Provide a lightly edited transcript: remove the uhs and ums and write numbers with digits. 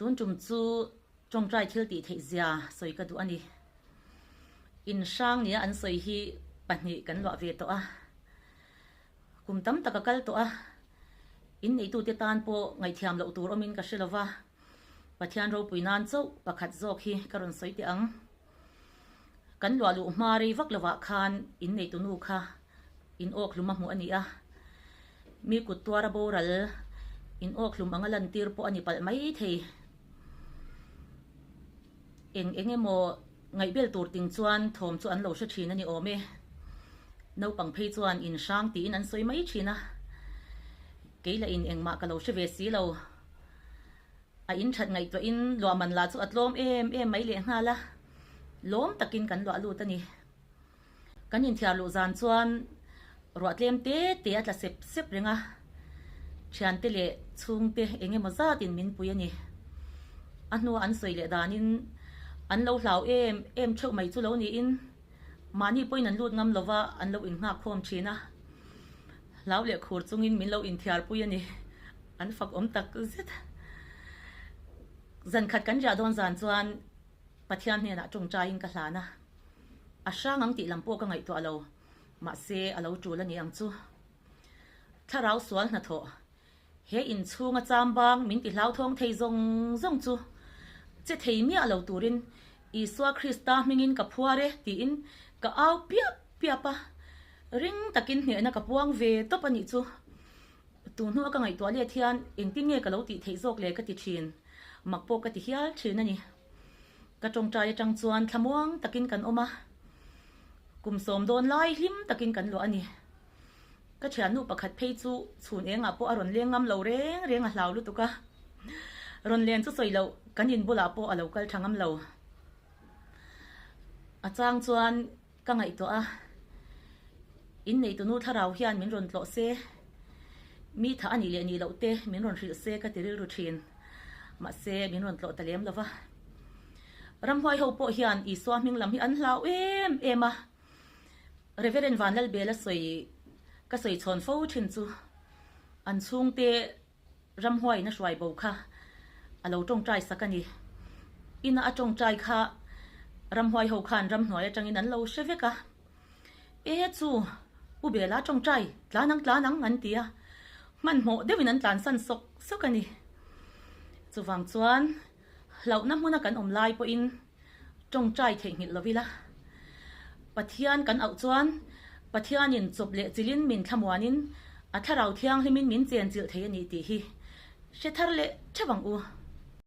Tun tum chu tawngtai thil tih theih zia sawi ka duh a ni. In hrang nia an sawi hi pahnih kan luah ve tawh a. Kum tam tak a kal tawh a, in neihtute tan pawh ngaihthiam loh tur awmin ka hre lo va, Pathian ropui nan chauh pakhat zawk hi ka rawn sawi teh ang. Kan luah luh hma rei vak lovah khan in neitunu kha in awk hlum a hmuh a ni a, mi kut tuara boral in awk hlum anga lantir pawh a ni palh mai thei. Eng eng emaw ngaihbel tur ting chuan thawm chu an lo hre thin a ni awm e. Naupang phei chuan in hrang tiin an sawi mai thin a, kei lah in engmah ka lo hre ve si lo. A in that ngaihtuah in luah man lah chu a tlawm em em mai leh nghal a, lawm takin kan luah lut a ni. Kan inthiar luh zan chuan ruah tlem te te a tla sep sep reng a, thiante leh chhungte eng emaw zatin min pui a ni. A hnua an sawi leh danin an lo hlau em em theuh mai chu lo niin mahni pawhin an lut ngam lova an lo innghak khawm thin a, hlau leh khur chungin min lo inthiar pui a ni. An fak awm tak zet. Zan khat kan riah dawn zan chuan Pathian hnenah tawngtaiin ka hlan a, a hrang ang tih lam pawh ka ngaihtuah lo, mahse a lo tul a ni ang chu. Thlarau sual hnathawh, he inchhunga chambang min ti hlauthawng thei zawng zawng chu che thei miah lo turin Isua Krista hmingin ka phuar e tiin ka au piap piap a, ring takin hnehna ka puang ve tawp a nih chu. Tun hnua ka ngaihtuah let hian engtin nge ka lo tih theih zawk le ka ti thin, mak pawh ka ti hial thin a ni. Ka tawngtai atang chuan thlamuang takin kan awm a, kum sawm dawn lai hlim takin kan luah a ni. Ka thiannu pakhat phei chu chhun engah pawh a rawn leng ngam lo reng reng a hlau lutuk a, rawn len chu sawi loh kan in bulah pawh a lo kal tha ngam lo. A chang chuan Ka ngaihtuah a, in neitunu thlarau hian min rawn tlawh se, mi tha a nih leh nih loh te min rawn hrilh se ka ti rilru thin. Mahse, min rawn tlawh ta lem lo va. Ramhuai ho pawh hian Isua hming lam hi an hlau em em a. Reverend Vanlalbela sawi ka sawi chhawn fo thin chu an chhungte Ramhuaiin a hruai bo kha a lo tawngtai sak a ni. Ina a tawngtai kha ramhuai ho khan ramhnuai atangin an lo hre vek a. E chu, Pu Bela tawngtai, tlan ang tlan ang an ti a, hmanhmawh deuhin an tlansan sawk sawk a ni. Chuvang chuan hlauhna hmuna kan awm lai pawhin tawngtai theihnghilh lo ila. Pathian kan auh chuan Pathianin chawp leh chilhin min thlamuanin a thlarau thianghlimin min chenchilh thei a ni tih hi hre thar leh theuh ang u.